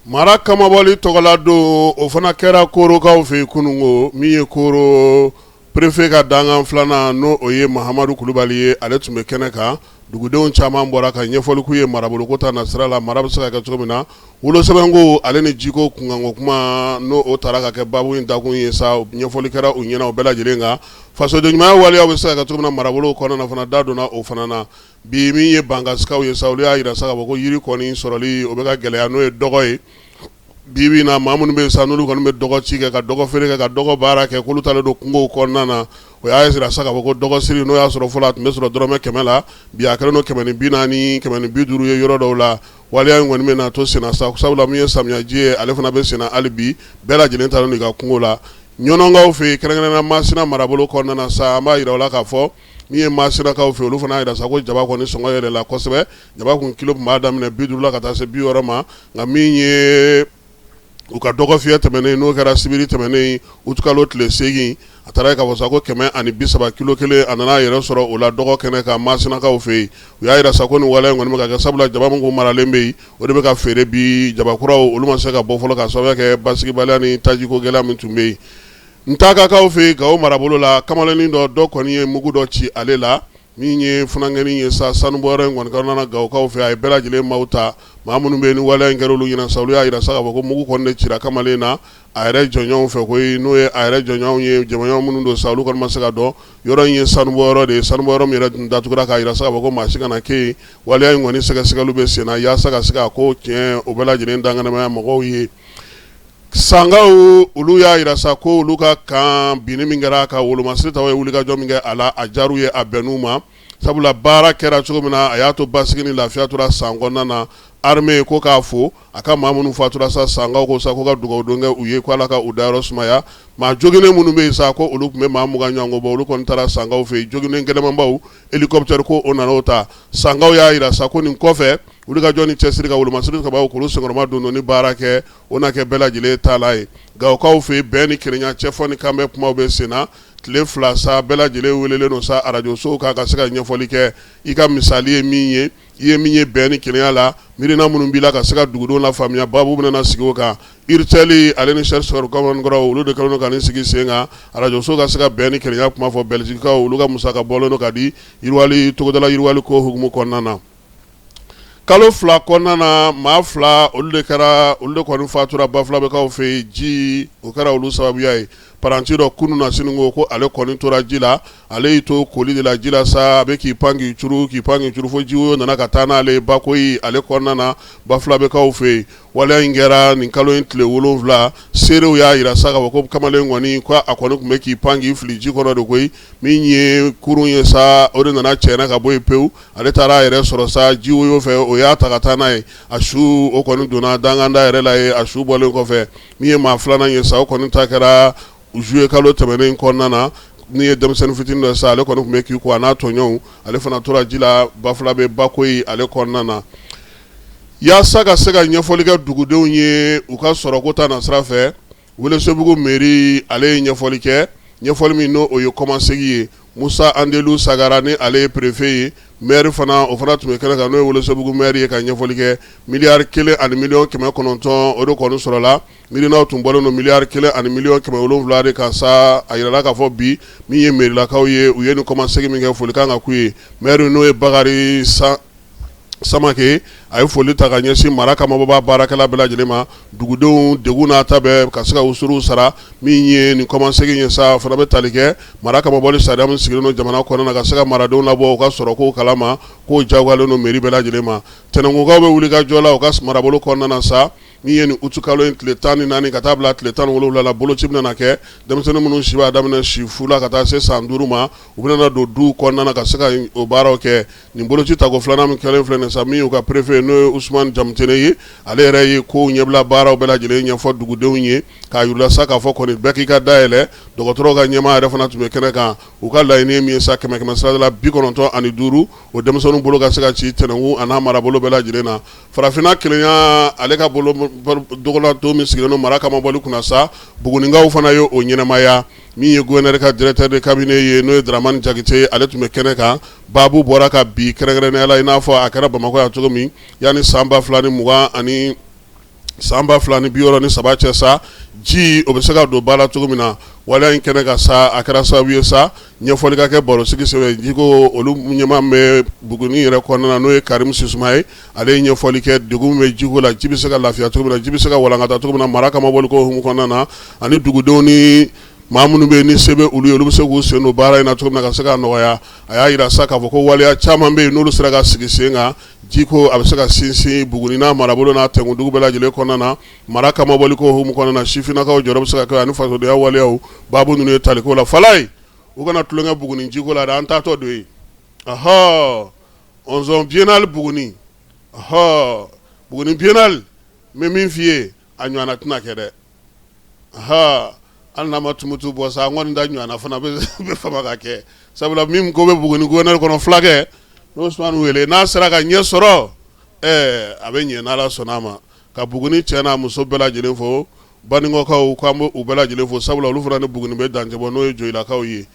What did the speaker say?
Mara kamabɔli tɔgɔla don, o fana kɛra Korokaw fɛ yen kununko. Min ye Koro préfet ka dankan filanan, n'o o ye Mahamadu Kulubali ye, ale tun bɛ kɛnɛ kan. Dugudenw caman bɔra ka ɲɛfɔli k'u ye maraboloko ta nasira la, mara bɛ se ka kɛ cogo min na, wolosɛbɛnko ale ni jiko kunkanko kuma, n'o o taara ka kɛ baabu in dakun ye sa. Ɲɛfɔli kɛra u ɲɛna o bɛɛ lajɛlen kan. Fasodenɲumanya waleyaw bɛ se ka kɛ cogo min na marabolo kɔnɔna fana, da donna o fana na bi. Min ye Bankasikaw ye sa, olu y'a jira sa k'a fɔ ko yiri kɔni sɔrɔli, o bɛ ka gɛlɛya, n'o ye dɔgɔ ye. Bi bi in na, maa minnu bɛ yen sa, n'olu kɔni bɛ dɔgɔ ci kɛ, ka dɔgɔ feere kɛ, ka dɔgɔ baara kɛ, k'olu taalen don kungow kɔnɔna na. O y'a jira sa k'a fɔ ko dɔgɔ siri, n'o y'a sɔrɔ fɔlɔ a tun bɛ sɔrɔ dɔrɔmɛ 100 la, bi a kɛlen don 140, 150 ye yɔrɔ dɔw la. Waleya in kɔni bɛna to senna sa, sabula min ye samiyaji ye, ale fana bɛ senna hali bi. Bɛɛ lajɛlen taalen don i ka kungo la. Ɲɔnɔnkaw fɛ yen, kɛrɛnkɛrɛnnenya Masina marabolo kɔnɔna na sa, an b'a jira u la k'a fɔ min ye Masinakaw fɛ, olu fana y'a jira sa ko jaba kɔni sɔngɔ yɛlɛla kosɛbɛ. Jaba kun kilo tun b'a daminɛ 50 la ka taa se 60 ma. Nka min ye u ka dɔgɔfiyɛ tɛmɛnen, n'o kɛra sibiri tɛmɛnen, utikalo tile 8, a taara k'a fɔ sa ko 130 kilo kelen, a nana a yɛrɛ sɔrɔ o la dɔgɔ kɛnɛ kan Masinakaw fɛ yen. U y'a jira sa ko nin waleya in kɔni bɛ ka kɛ, sabula jaba min kun maralen bɛ yen, o de bɛ ka feere bi. Jabakuraw, olu ma se ka bɔ fɔlɔ ka sababu kɛ basigibaliya ni tajiko gɛlɛya min tun bɛ yen. Ntakakaw fɛ yen, Gawo marabolo la, kamalennin dɔ kɔni ye mugu dɔ ci ale la. Min ye funankɛnin ye sa, sanubɔyɔrɔ in kɔni kɔnɔna na Gawokaw fɛ, a ye bɛɛ lajɛlen maaw ta. Maa minnu bɛ yen ni waleya in kɛra olu ɲɛna sa, olu y'a jira sa k'a fɔ ko mugu kɔni de cira kamalen na a yɛrɛ jɔɲɔgɔnw fɛ koyi. N'o ye a yɛrɛ jɔɲɔgɔnw ye, jɔɲɔgɔn minnu don sa, olu kɔni ma se ka dɔn. Yɔrɔ in ye sanubɔyɔrɔ de ye, sanubɔyɔrɔ min yɛrɛ tun datugura k'a jira sa k'a fɔ ko maa si kana kɛ yen. Waleya in kɔni sɛgɛsɛgɛliw bɛ sen na yaasa ka se ka ko tiɲɛ o bɛɛ lajɛlen dankɛnɛmaya mɔgɔw ye. Sankaw, olu y'a jira sa ko olu ka camp binni min kɛra, ka wolomasiri ta ye wulikajɔ min kɛ a la, a diyar'u ye, a bɛnn'u ma, sabula baara kɛra cogo min na, a y'a to basigi ni lafiya tora san kɔnɔna na. Armée ko k'a fo a ka maa minnu fatura sa, Sankaw ko sa ko ka dugawu don kɛ u ye, ko Ala ka u dayɔrɔ sumaya. Maa joginnen minnu bɛ yen sa, ko olu tun bɛ maa 20 ɲɔgɔn bɔ, olu kɔni taara Sankaw fɛ yen, joginnen gɛlɛnmanbaw, hélicoptère ko o nana o ta. Sankaw y'a jira sa ko nin kɔfɛ, wulikajɔ ni cɛsiri ka wolomasiri tabaw k'olu senkɔrɔma don ni baara kɛ, o na kɛ bɛɛ lajɛlen taalan ye. Gawokaw fɛ yen, bɛn ni kelenya cɛfɔ ni kanbɛn kumaw bɛ sen na. Tile 2 sa, bɛɛ lajɛlen welelen don sa arajosow kan ka se ka ɲɛfɔli kɛ. I ka misali ye min ye, i ye min ye bɛn ni kelenya la, miirina minnu b'i la ka se ka dugudenw lafaamuya, baabu bɛna sigi o kan. URTEL ale ni Sɛri Kamalenkɔrɔ, olu de kɛlen don ka nin sigi sen kan, arajoso ka se ka bɛn ni kelenya kuma fɔ. Bɛlizikaw, olu ka musaka bɔlen don ka di yiriwali, togodala yiriwali ko hukumu kɔnɔna na. Kalo 2 kɔnɔna na, maa 2, olu de kɛra, olu de kɔni fatura Bafulabɛkaw fɛ yen ji, o kɛra olu sababuya ye. Paranti dɔ kunun na sini ko ale kɔni tora ji la, ale y'i to koli de la ji la sa, a bɛ k'i pan k'i curu, k'i pan k'i curu, fo jiwoyo nana ka taa n'ale ye Bakoyi ale kɔnɔna na, Bafulabɛkaw fɛ yen. Waleya in kɛra nin kalo in tile 7. Seerew y'a jira sa k'a fɔ ko kamalen kɔni, ko a kɔni tun bɛ k'i pan k'i fili ji kɔnɔ de koyi. Min ye kurun ye sa, o de nana cɛna ka bɔ yen pewu. Ale taara a yɛrɛ sɔrɔ sa jiwoyo fɛ, o y'a ta ka taa n'a ye. A su, o kɔni donna danganda yɛrɛ la ye. A su bɔlen kɔfɛ, min ye maa filanan ye sa, o kɔni ta kɛra juillet kalo tɛmɛnen kɔnɔna na. Min ye denmisɛnnin fitinin dɔ sa, ale kɔni tun bɛ k'i ko a n'a tɔɲɔgɔnw, ale fana tora ji la Bafulabɛ Bakoyi ale kɔnɔna na. Yaasa ka se ka ɲɛfɔli kɛ dugudenw ye u ka sɔrɔko ta nasira fɛ, Welesebugu mairie ale ye ɲɛfɔli kɛ, ɲɛfɔli min n'o o ye kɔmasegin ye. Musa Andelu Sagara, ni ale ye préfet ye, maire fana, o fana tun bɛ kɛnɛ kan, n'o ye Welesebugu maire ye, ka ɲɛfɔli kɛ. Miliyari 1 ani miliyɔn 900, o de kɔni sɔrɔla. Miirinaw tun bɔlen don miliyari 1 ani miliyɔn 700 de kan sa. A yirala k'a fɔ bi, min ye mairilakaw ye, u ye nin kɔmasegin min kɛ, foli kan ka k'u ye. Maire, n'o ye Bakari Samakɛ, a ye foli ta ka ɲɛsin mara kamabɔba baarakɛla bɛɛ lajɛlen ma. Dugudenw degun n'a ta bɛɛ, ka se ka usuruw sara. Min ye nin kɔmasegin ye sa, fana bɛ tali kɛ mara kamabɔli sariya min sigilen don jamana kɔnɔna na ka se ka maradenw labɔ u ka sɔrɔko kalama, k'o jagoyalen don mairie bɛɛ lajɛlen ma. Tɛnɛnkukaw bɛ wuli ka jɔ la u ka marabolo kɔnɔna na sa. Min ye nin utikalo in tile 14 ka taa bila tile 17 la, boloci bɛna kɛ. Denmisɛnnin minnu si b'a daminɛ si 0 la ka taa se san 5 ma, u bɛna don duw kɔnɔna na ka se ka o baaraw kɛ. Nin boloci tako filanan min kɛlen filɛ nin sa, min y'u ka préfet, n'o ye Usumani Jamutene ye, ale yɛrɛ ye kow ɲɛbila baaraw bɛɛ lajɛlen ɲɛfɔ dugudenw ye, k'a yir'u la sa k'a fɔ kɔni bɛɛ k'i ka da yɛlɛ. Dɔgɔtɔrɔw ka ɲɛmaa yɛrɛ fana tun bɛ kɛnɛ kan. U ka laɲini ye min ye sa, kɛmɛ kɛmɛ sarada la 95, o denmisɛnninw bolo ka se ka ci Tɛnɛnkun a n'a marabolo bɛɛ lajɛlen na. Farafinna kelenya ale ka bolo dɔgɔla min sigilen don mara kamabɔli kunna sa, Bugunikaw fana ye o ɲɛnamaya. Min ye gouverneur ka directeur de cabinet ye, n'o ye Dramani Jakite, ale tun bɛ kɛnɛ kan. Baabu bɔra ka bi kɛrɛnkɛrɛnnenya la, i n'a fɔ a kɛra Bamakɔ yan cogo min, yanni san 2026 San 2063 cɛ sa, ji o bɛ se ka don ba la cogo min na, waleya in kɛnɛ kan sa, a kɛra sababu ye sa, ɲɛfɔli ka kɛ barosigi senfɛ jiko olu ɲɛmaa min bɛ Buguni yɛrɛ kɔnɔna na, n'o ye Karimu Sisuma ye, ale ye ɲɛfɔli kɛ degun min bɛ jiko la, ji bɛ se ka lafiya cogo min na, ji bɛ se ka walankata cogo min na mara kamabɔliko hukumu kɔnɔna na, ani dugudenw ni maa minnu bɛ yen ni se bɛ olu ye, olu bɛ se k'u sen don baara in na cogo min na ka se k'a nɔgɔya. A y'a jira sa k'a fɔ ko waleya caman bɛ yen n'olu sera ka sigi sen kan jiko a bɛ se ka sinsin Buguni n'a marabolo n'a tɛnkundugu bɛɛ lajɛlen kɔnɔna na, mara kamabɔliko hukumu kɔnɔna na, sifinnakaw jɔyɔrɔ bɛ se ka kɛ ani fasodenya waleyaw baabu ninnu ye taliko la. Falaye, u kana tulonkɛ Buguni jiko la dɛ, an taatɔ don yen. Ɔhɔ, onzième biennale Buguni, ɔhɔ, Buguni biennale, n bɛ min f'i ye, a ɲɔgɔnna tɛna kɛ dɛ. Hali n'a ma Tumutu bɔ sa, an kɔni ta ɲɔgɔnna fana bɛ fama ka kɛ, sabula min ko bɛ Buguni gouverneur kɔnɔ, fulakɛ n'o Usumani Wele, n'a sera ka ɲɛ sɔrɔ, a bɛ ɲɛ n'Ala sɔnna a ma. Ka Buguni cɛ n'a muso bɛɛ lajɛlen fo, Baninkɔkaw k'an bɛ u bɛɛ lajɛlen fo, sabula olu fana ni Buguni bɛ dancɛ bɔ, n'o ye Joyilakaw ye.